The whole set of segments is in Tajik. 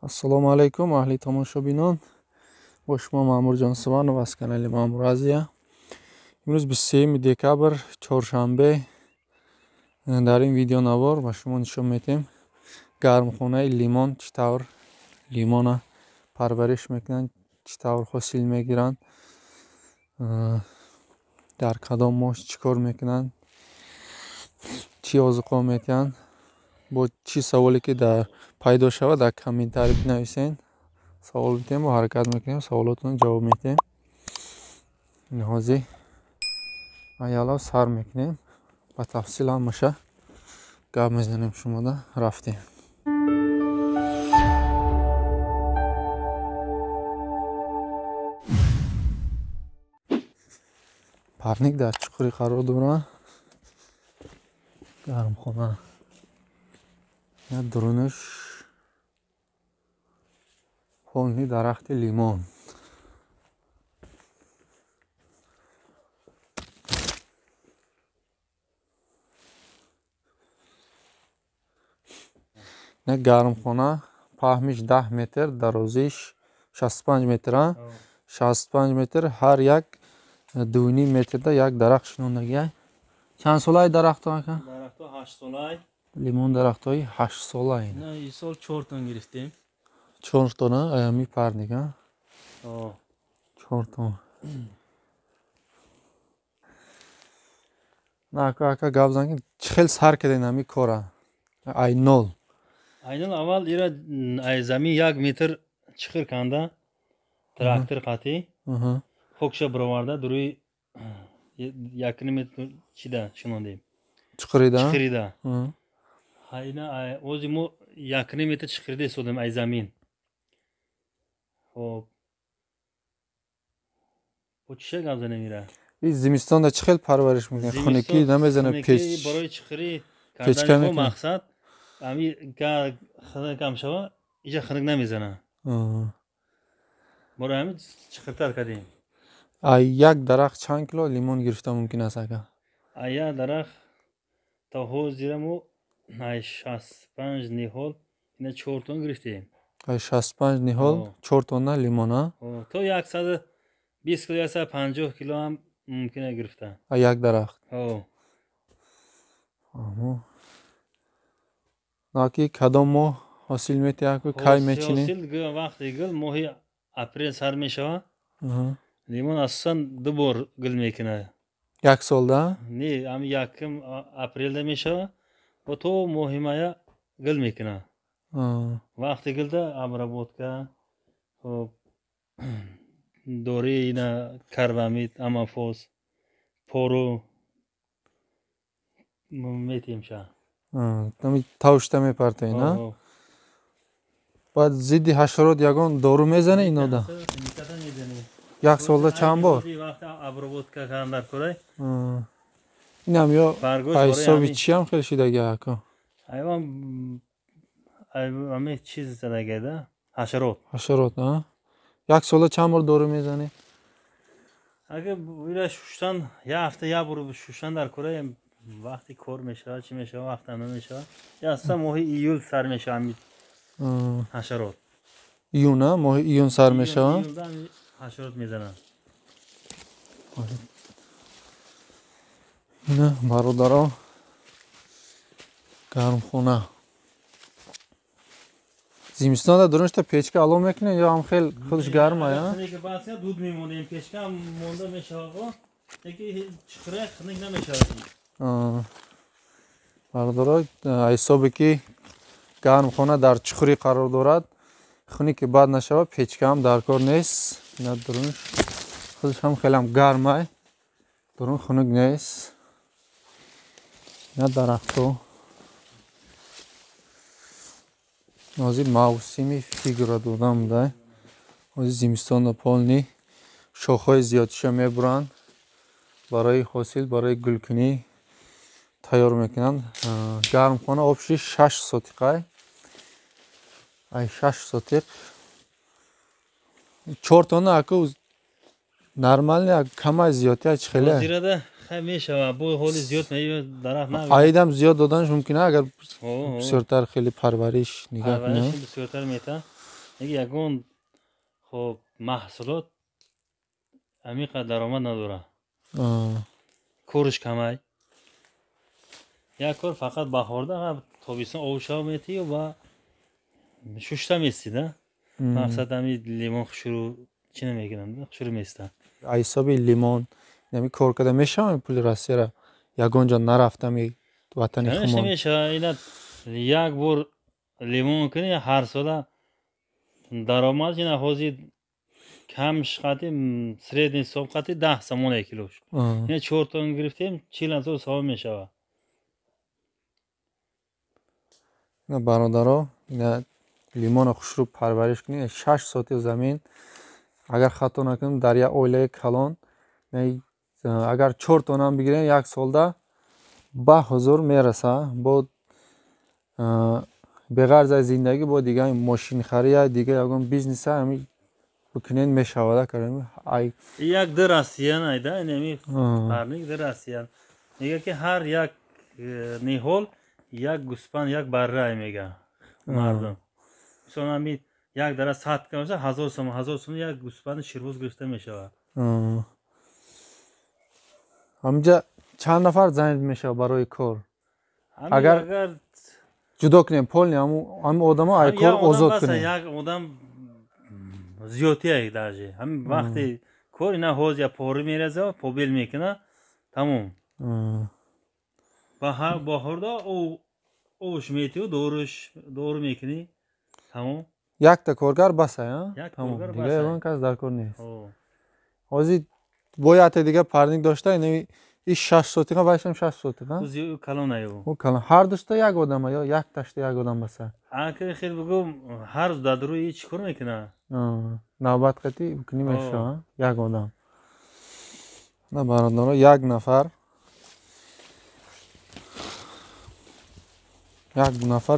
Ассалому алайкум, аҳли тамошобинон. Бо шумо Маъмурҷон Суванов аз канали Маъмур Азия. Имрӯз 23 декабр, чоршанбе. Дар ин видеонавор ба шумо нишон медиҳем гармхонаи лимон чӣ тавр лимона парвариш мекунанд, чӣ тавр ҳосил мегиранд, дар кадом моҳ чӣ кор мекунанд, чӣ озуқо метиҳанд. Бо чӣ саволе ки дар пайдо шавад, дар комментарий бинависен. Савол бидиҳем ва ҳаракат мекунем, саволотонро ҷавоб медиҳем. Ҳозир аяло сар мекунем, ба тафсил ҳамаша гап мезанем. Шумода рафтем. Парник дар чуқурӣ қарор дорад. Гармхона дурунаш полни дарахти лимон. Гармхона паҳмиш 10 метр, дарозиш 65 метр. 65 метр, ҳар як 2,5 метрда як дарахт шинондагиай. Чанд солаи дарахтҳо ака? Дарахтҳо 8 солай. Лимон дарахтҳои 8 сола. Ин сол 4 тон гирифтем. 4 тона аями парник, а? 4 тон. На ака, ака гап зан, чӣ хел сар карден ҳами кора? Ай нол. Ай нол аввал ира ай замин 1 метр чиқир канда трактор қатӣ. Хокша бароварда дуруи 1,5 метр чида шинондем. Чиқирида? Чиқирида. Ҳайна ози мо 1,5 метр чиқирида истодем ай замин. Хоб. Бо чиша гап занем ира? И зимистонда чӣ хел парвариш мекунед? Хунукӣ намезанад печ? Барои чиқирӣ кардани мо мақсад ами хунук кам шава, иҷа хунук намезана. Барои ҳамин чиқиртар кардем. Ай як дарахт чанд кило лимон гирифта мумкин аст ака? Ай як дарахт то ҳозира мо ай 65 ниҳол ина 4 тон гирифтем. Ай 65 ниҳол 4 тонна лимон, а? То 120 кило, 150 кило ҳам мумкин аст гирифта. Ай як дарахт? Ҳо. Наки кадом моҳ ҳосил метиҳад, кай мечинед? Ҳосил вақти гул моҳи апрел сар мешавад. Лимон асосан 2 бор гул мекунад. Як солда? Не, ҳами 1 апрелда мешавад ва то моҳи мая гул мекунад. Вақти гулда обработка, хоб, дори ина карбамид, амафос, пору метиҳем ша. Тавшта мепартоед, на? Баъд зидди ҳашарот ягон дору мезанед инода? Як солда чанд бор? Обработка кардан дар курай. Инам ё ҳисоби чиам хел шидаги ака? Айван ами чиз задаги да? Ҳашарот. Ҳашарот, а? Як солда чанд бор дору мезанед? Агар ира шуштан, як ҳафта як бор шуштан дар курай, вақти кор мешавад, чӣ мешавад, вақт намешавад. Асосан моҳи июл сар мешавад ами ҳашарот. Июн, а? Моҳи июн сар мешавад? Ҳашарот мезананд. Ина бародаро, гармхона. Зимистонда дуруншта печка алов мекунед ё ҳам хел худаш гарм ая? Хунук дуд мемонем, печка ҳам монда мешавад, лекин чиқира хунук намешавад. Бародаро, ҳисобе ки гармхона дар чуқурӣ қарор дорад, хунуки бад нашавад, печка ҳам дар кор нест. Ина дурунш худаш ҳам хелам гарм ай, дурун хунук нест. Ина дарахтҳо. Ҳозир мавсими фигура додан буда. Ҳозир зимистонда полни шохҳои зиёдиша мебуранд барои ҳосил, барои гулкунӣ тайёр мекунанд. Гармхона обши 6 сотиқай. Ай 6 сотиқ 4 тонна аку нормални, камай зиёдтия чӣ хеле? Ҳозирада хай мешавад, бо ҳоли зиёд дарахт на. Айдам зиёд доданаш мумкин, агар бисёртар хеле парвариш нигаҳ кунад. Парвариш бисёртар мета. Ягон хоб маҳсулот ҳамин қадр даромад надорад. Корш камай. Як кор фақат баҳорда, тобистон обшава метию ва шушта местида. Мақсад ҳами лимон хушрӯ чӣ намекунам, хушрӯ места. Ҳисоби лимон ами кор карда мешавам пули Россияра ягон ҷо нарафтами ватани хумон? Мешава. Ина як бор лимон кунӣ, ҳар сола даромад ина ҳозир камш қати средний ҳисоб қати 10 сомон як килош. Ина 4 тонна гирифтем, 40 ҳазор сомон мешава. Ина бародаро, ина лимонро хушрӯ парвариш кунед, 6 соати замин, агар хато накунем, дар як оилаи калон агар 4 тоннам бигирем, як солда 10 000 мераса. Бо беғарз аз зиндагӣ бо дига мошинхария, дига ягон бизнеса ҳами бикунед мешавада. Ай як ду россиян айда, инами парник ду россиян мега, ки ҳар як ниҳол як гӯспанд, як барра мега мардум. Мисол, ҳами як дара 100 кам боша, 1000 сом, 1000 сом як гӯспанди ширбоз гирифта мешавад. Ҳаминҷа чанд нафар занят мешавад барои кор? Агар ҷудо кунем полный ҳамин одамо, ай кор озод кунем. Як одам зиёдтия даже. Ҳамин вақти кор ина ҳоз я порӣ мераза, побел мекуна, тамом. Баҳорда овш метию, доруш дору мекунӣ, тамом. Якта коргар басай, тамом, дига ягон кас дар кор нест. Ҳозир бо якта дига парник дошта, ин 6 сотиқа, вайшам 6 сотиқа. Калонаю. Калон. Ҳар душта як одама ё якташта як одам баса? Ака, хел бугум, ҳар рӯз дар рӯи чӣ кор мекуна? Навбат қати кунӣ мешава, як одам. На бародаро, як нафар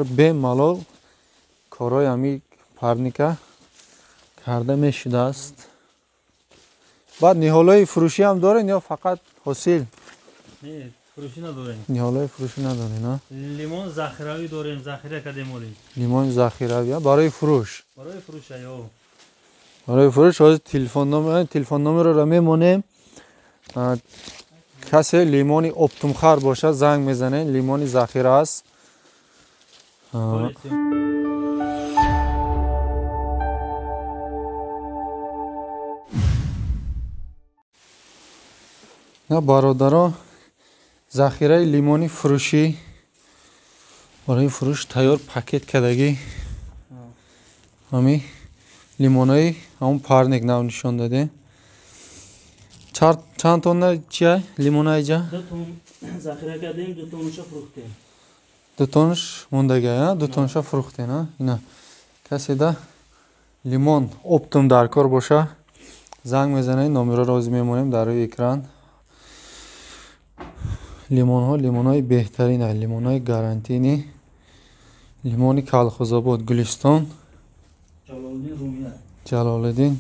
бемалол корҳои ҳами парника карда мешудааст. Баъд ниҳолҳои фурӯшӣ ҳам дорен ё фақат ҳосил? Фурӯшӣ надорем. Ниҳолҳои фурӯшӣ надорен? Лимон захиравӣ дорем, захира кардем оли. Лимони захиравӣ барои фурӯш? Барои фурӯш, аё. Барои фурӯш. Ҳозир телефон номерро мемонем. Касе лимони оптом хар бошад, занг мезанед. Лимони захира аст. На бародаро, захираи лимони фурӯшӣ, барои фурӯш тайёр, пакет кардагӣ, ҳами лимонои ҳамон парник нав нишон додем. Чанд тонна чия лимона иҷа? Захира кардем, 2 тоннаша фурӯхтем. 2 тоннаш мондага, 2 тоннаша фурӯхтем. Ина каседа лимон оптом дар кор боша, занг мезанед. Номерро ҳозир мемонем дар рӯи экран. Лимонҳо лимонҳои беҳтарин, лимонҳои гарантийный, лимони Калхозобод, Гулистон, Ҷалолиддин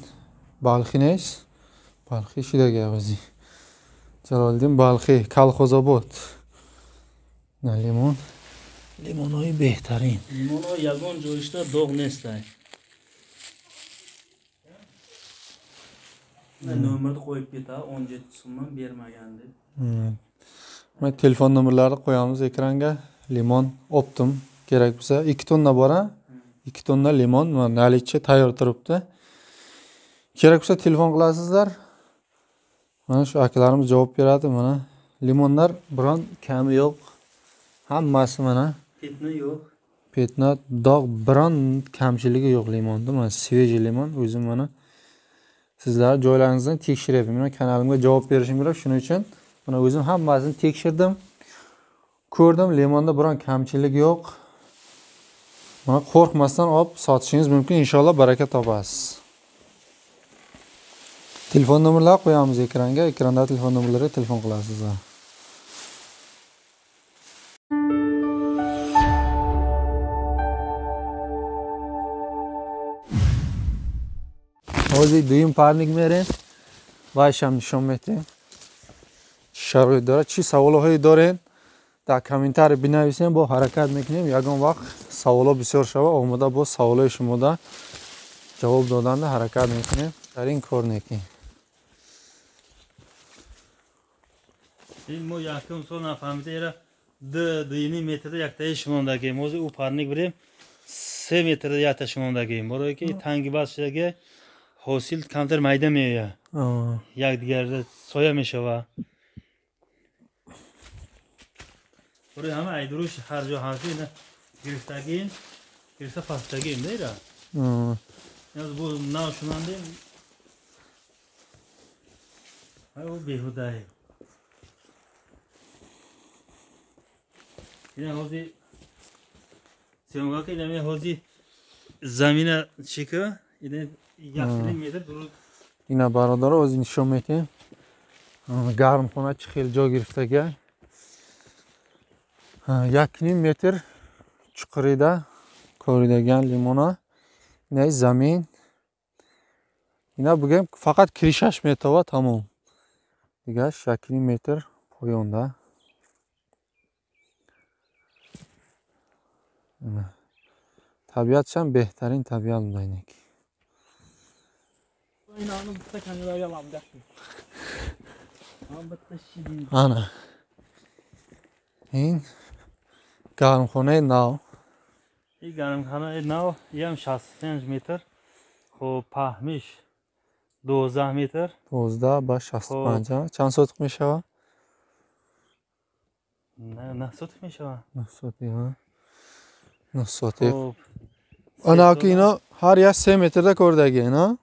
Балхӣ нест, Балхӣ шидаги авази Ҷалолиддин Балхӣ, Калхозобод. На лимон, лимонҳои беҳтарин. Лимонҳо ягон ҷоишда доғ нестай. Nomerni qo'yib ketadi, 17 so'mdan bermagan deb. Mana telefon nomerlarini qo'yamiz ekranga. Limon оптом kerak bo'lsa, 2 tonna bor, a, 2 tonna limon mana наличие tayyor turibdi. Kerak bo'lsa, telefon qilasizlar, mana shu akalarimiz javob beradi. Mana limonlar, biron kami yo'q, hammasi mana. Пятна yo'q. Пятна, dog', biron kamchiligi yo'q limonni. Mana свежий limon. O'zim mana sizlar joylaringizdan tekshiryapman. Mana kanalimga javob berishim kerak, shuning uchun mana o'zim hammasini tekshirdim, ko'rdim, limonda biron kamchilik yo'q. Mana qo'rqmasdan olib sotishingiz mumkin, inshaalloh baraka topasiz. Telefon nomerlari qo'yamiz ekranga. Ekranda telefon nomerlariga telefon qilasizlar. Ҳозир дуюм парник мерем, вайшам нишон метем, чӣ шароит дорад. Чӣ саволҳое дорем, дар комментарий бинависем, бо ҳаракат мекунем, ягон вақт саволҳо бисёр шава, омода бо саволҳои шумода Ҷавоб доданда ҳаракат мекунем. Дар ин кор некӣ. Ин мо якум сол нафаҳмида ера 2.5 метрда яктаи шумондагем. Ҳозир ӯ парник бирем 3 метрда якта шумондагем. Барое ки танги бас шудаги ҳосил камтар майда меояд. Якдигарда соя мешавад. Барои ҳама айдуруш ҳар ҷо ҳаст ина гирифтагим, гирифта пастагим да ира. Яз бу нав шунандем. Ай ӯ беҳудае. Ина ҳозир съёмка ина ҳозир замина чӣ ка? Ина 1.5 метр дуруст. Ина бародаро ҳозир нишон медиҳем. Гармхона чӣ хел ҷо гирифтагиа. 1.5 метр чуқурида коридагиан лимона. Инаи замин. Ина бигем фақат кришаш метова тамом. Дигаш 1.5 метр поёнда. Табиатшам беҳтарин табиат буда инак. Ана. Ин гармхонаи нав. Ин гармхонаи нав иам 65 метр. Хоб паҳмиш 12 метр. 12 ба 65. Чанд сотиқ мешавад? 9 сотиқ мешавад. 9 сотиқ, ҳа. 9 сотиқ. Ана ки ино ҳар як 3 метрда кордаги, на?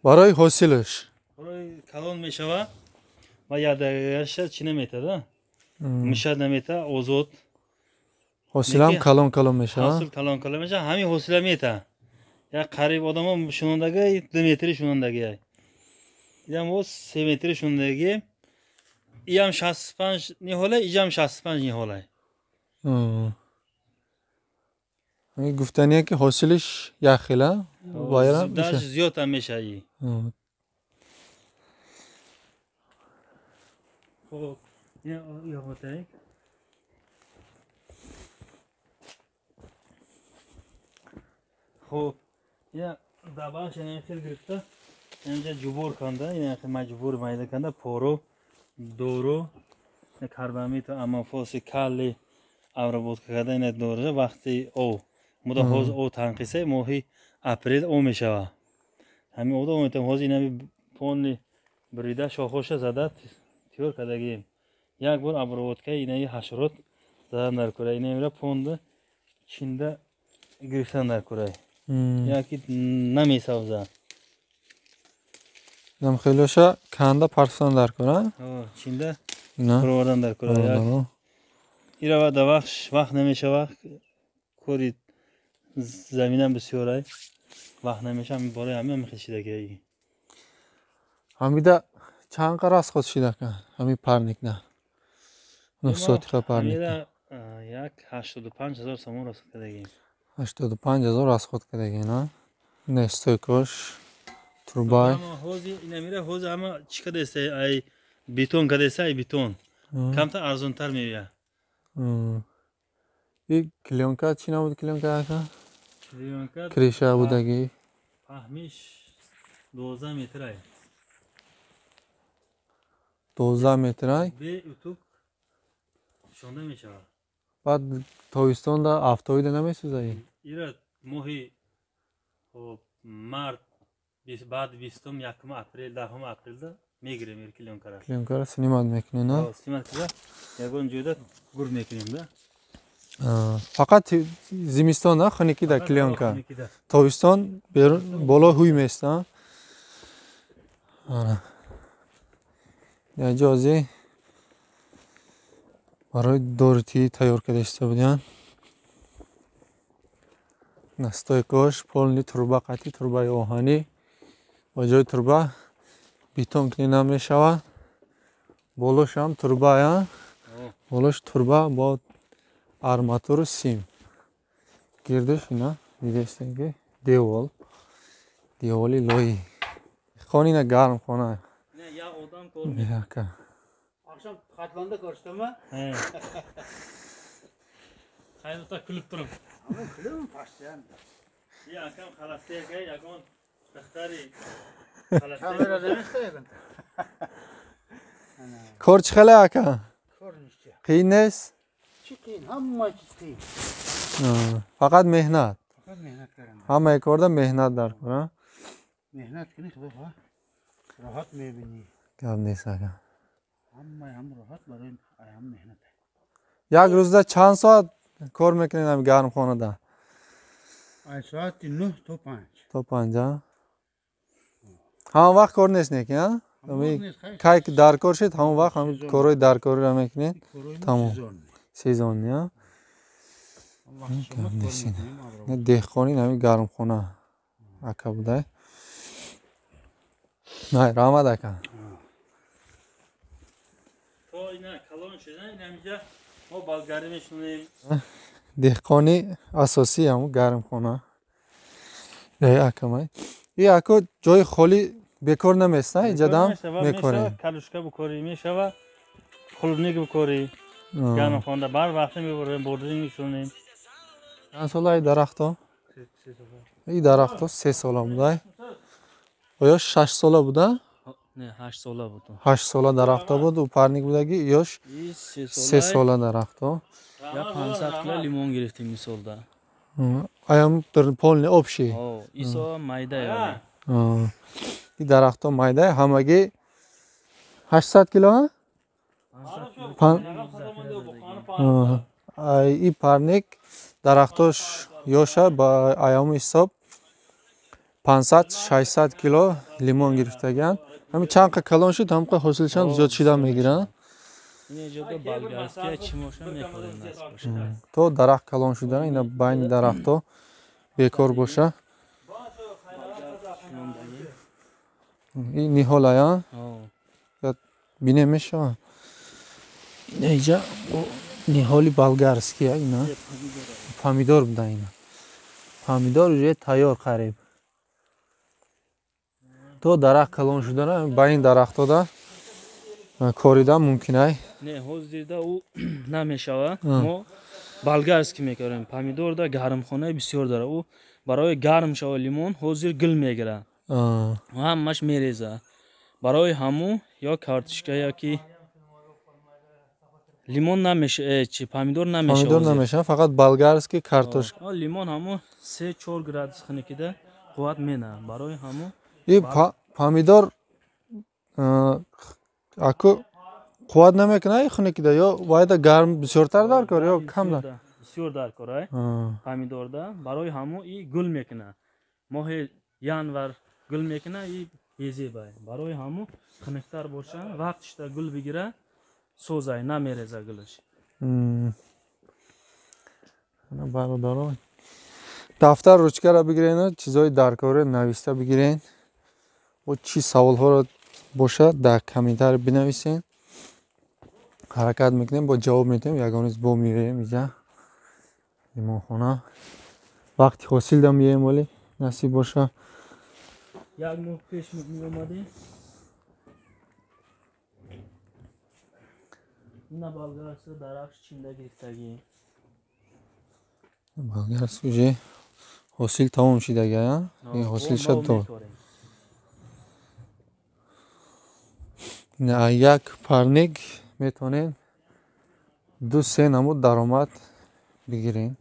Барои ҳосилаш. Барои калон мешавад ва якдагаша чӣ наметада? Мишад намета, озод. Ҳосилам калон калон мешавад. Ҳосил калон калон мешавад, ҳамин ҳосила мета. Як қариб одамо шунондаги 2 метри шунондаги. Идам боз 3 метри шунондаги. Иам 65 ниҳола, иҷам 65 ниҳола. Гуфтание ки ҳосилиш як хела, байрам даш зиёд ҳам мешавад. Хоб, ин хоб, ина дабаш ина хел гирифта, инҷа ҷубор канда, ина хел маҷбур майда канда, поро, дору, карбамид, амофоси, кали обработка карда, ина дору вақти ов. Муда ҳозир ов танқиса, моҳи апрел ов мешавад. Ҳамин овда ов метавон ҳозир ина пони бурида шохоша зада тиёр кардагием. Як бор обработка инаи ҳашарот задан дар кӯра, ина мера понда чинда гирифтан дар кӯра. Яки намесавзад. Нам хелоша канда парсан дар кӯра? Чинда парвардан дар кӯра. Ира да вақт намешавад, кори заминам бисёрай. Вақт намешавад, ҳамин бораи ҳамин ҳам хел шидаки. Ҳамида чанд қара расход шидака? Ҳамин парникна. 9 сотиқа парникна. Як 85 ҳазор сомон расход кардагем. 85 ҳазор расход кардагем, на? Не стойкош, трубай. Ҳозир ина мера, ҳозир ҳама чӣ кадаста? Ай бетон кадаста, ай бетон. Камтар арзонтар меояд. И клеёнка чӣ набуд клеёнка ака? Клеёнка криша будаги. Паҳмиш 12 метрай. 12 метрай? Бе утук шонда мешавад. Баъд тобистонда афтоида намесӯзаи? Ира моҳи март баъд 21 апрел, 10 апрелда мегирем ир клеёнкара. Клеёнкара снимат мекунед, на? Снимат карда ягон ҷойда гур мекунем, да? Фақат зимистон, на, хунукида клеёнка. Тобистон боло ҳуй места. Ана. Яҷо ози барои дорутӣ тайёр карда истода буданд. Настойкош полни труба қатъи трубаи оҳанӣ. Ба ҷои труба бетон кунӣ намешавад. Болошам трубая. Болош труба бо арматуру сим. Гирдиш ина дидестем ки девол. Деволи лоӣ. Хон ина гарм хона. Я одам кор мекунад. Akşam Xatlonda ko'rishdimi? Qaynota kulib turib. Ama kulib pashyan. Якам халастека ягон духтари халастека. Кор чӣ хеле ака? Қиин нест? Чӣ қиин? Ҳама чиз қиин. Фақат меҳнат. Фақат меҳнат кардан. Ҳамаи корда меҳнат дар кор, а? Меҳнат кунӣ, худо хоҳад роҳат мебинӣ. Гап нест ака. Ҳамаи ҳам роҳат барои ҳам меҳнат. Як рӯзда чанд соат кор мекунед ҳами гармхонада? Аз соати 9 то 5. То 5, а? Ҳама вақт кор нест неки, а? Кай ки даркор шид, ҳамон вақт ҳамин корҳои даркориро мекунед. Тамом. Сезонни, а? Деҳқони ҳамин гармхона ака будай. Най, раҳмат ака. То ина калон шуда, инамиҷа мо болгарӣ мешунем. Деҳқони асосӣ ҳамун гармхона. Акамай. И ако ҷои холӣ бекор намест, на? Иҷадам мекорем. Калушка бикорӣ мешава, клубник бикорӣ. Гармхона бар вақт мебарем, бординг мешунем. Чанд сола ай дарахто? И дарахто 3 сола будай. Оё 6 сола буда? Не, 8 сола буд. 8 сола дарахто буд, у парник будаги, ёш 3 сола дарахто. Я 500 кило лимон гирифтем мисолда. Аям полный общий. О, исо майда яъне. И дарахто майда ҳамаги 800 кило, ҳа? И парник дарахтош ёша ба аёми ҳисоб 500-600 кило лимон гирифтагианд. Ҳамин чанд қа калон шуд, ҳамон қа ҳосилшам зиёд шида мегиранд. То дарахт калон шудана ина байни дарахто бекор боша. И ниҳол ая бинем мешава. Ина иҷа ниҳоли болгарский ина помидор буда ина. Помидор уже тайёр қариб. То дарахт калон шудана байни дарахтода коридан мумкин ай. Не, ҳозирда ӯ намешава. Мо болгарский мекорем. Помидорда гармхонаи бисёр дора. Ӯ барои гарм шава лимон ҳозир гул мегирад. Ҳамаш мереза. Барои ҳаму ё картошка ё ки лимон намеша, чи помидор намеша. Помидор намеша, фақат болгарский картошка. Лимон ҳаму 3-4 градус хунукида қувват мена. Барои ҳаму и помидор аку қувват намекунад хунукида ё вайда гарм бисёртар дар кор ё кам дар? Бисёр дар кор ай помидорда. Барои ҳаму и гул мекунад. Моҳи январ гул мекунад и безебай. Барои ҳаму хунуктар боша, вақтишда гул бигира, созай намереза гулаш. Бародаро, дафтар ручкаро бигирен, чизҳои даркориро нависта бигирен. О чӣ саволҳоро бошад дар комментарий бинависен. Ҳаракат мекунем, бо ҷавоб медиҳем. Ягон рӯз бо меоем иҷа лимонхона. Вақти ҳосилда меоем, вале насиб боша. Як моҳ пеш меомадем. Ина болгарский дарахт чинда гирифтагӣ. Болгарский уже ҳосил тамом шидаги, а? Ҳосил шуд то. Як парник метавонед 2-3 намуд даромад бигирем.